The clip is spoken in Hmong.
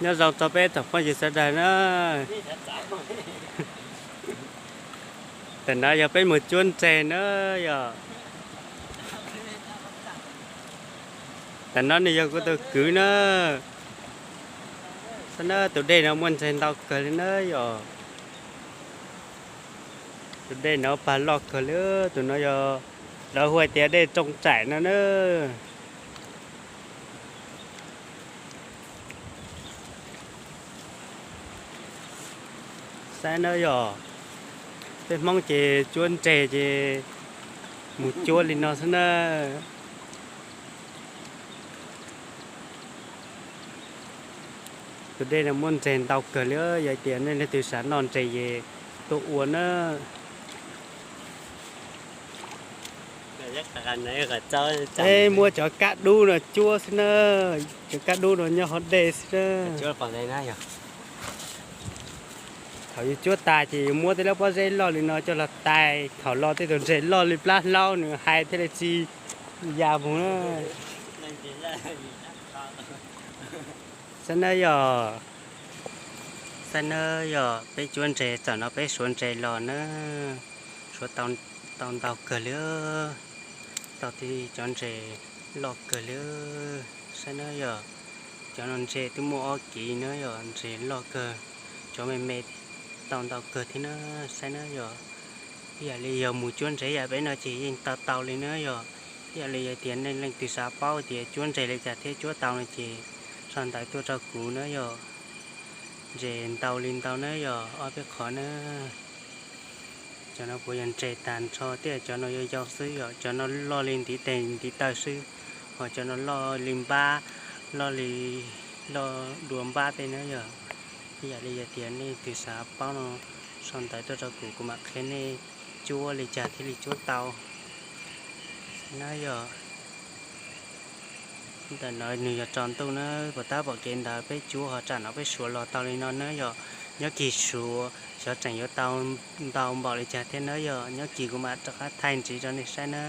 Nyob zoo rau peb tsoom phooj ywg sawv daws na. Tam no yog peb mus cuab ntseg na yog. Tam no nws yog kuv tus kwv na. Xav na tus dej no muaj ntseg ntau kawg li na yog. Tus dej no pag loj kawg li, tus no yog lawv hu hais tias dej Tsoo Tsaim no na. Saib na yog, peb Hmoob ces cuab ntseg ces mus cuab li no xwb na. Tus dej no muaj ntseg ntau kawg li, yog tias nej leej twg xav noj ntseg ces tuaj ua na. Muab cov kab dub no cuab xwb na, cov kab dub no nyob hauv dej xwb na. Thaum yus cuab tas ces yus muab tej lub pob zeb loj li no coj los tais, thaum los tej tus ntseg loj li plab hlaub nws hais thiaj li tsis ya mus na. Saib na yog, saib na yog peb cuab ntseg, tam no peb suav ntseg los na, suav tau ntau kawg li, tau tej cov ntseg loj kawg li. Saib na yog, cov no ntseg twb muaj ob kiv na yog ntseg loj kawg, cov me me tau ntau kawg thiab na. Saib na yog, ib yam li yog mus cuab ntseg ib yam peb no ces yeej tau tau li na yog. Ib yam li yog tias nej leej twg xav paub tias cuab ntseg li cas thiab cuab tau no ces sau ntawv tuaj rau kuv na yog. Ntseg ntau li ntau na yog ob peb qhov na. Cov no puas yog ntseg tag nrho thiab, cov no yog yau xwb yog, cov no loj li ntiv tes ntiv taw xwb, ho cov no loj li npab, loj li, loj dua npab tej na yog. Ib yam li yog tias nej leej twg xav paub no sau ntawv tuaj rau kuv, kuv mam qhia nej cuab li cas thiaj li cuab tau na yog. Ntawm no nws yog tsaus ntuj na, puas tab pom kev ntawd peb cuab ho tsam no peb suav los tau li no na yog. Nyob kis suav xyov tseem yuav tau ntau npaum li cas thiab na yog, nyob kis kuv mam rov qab thaij ntxiv rau nej saib na.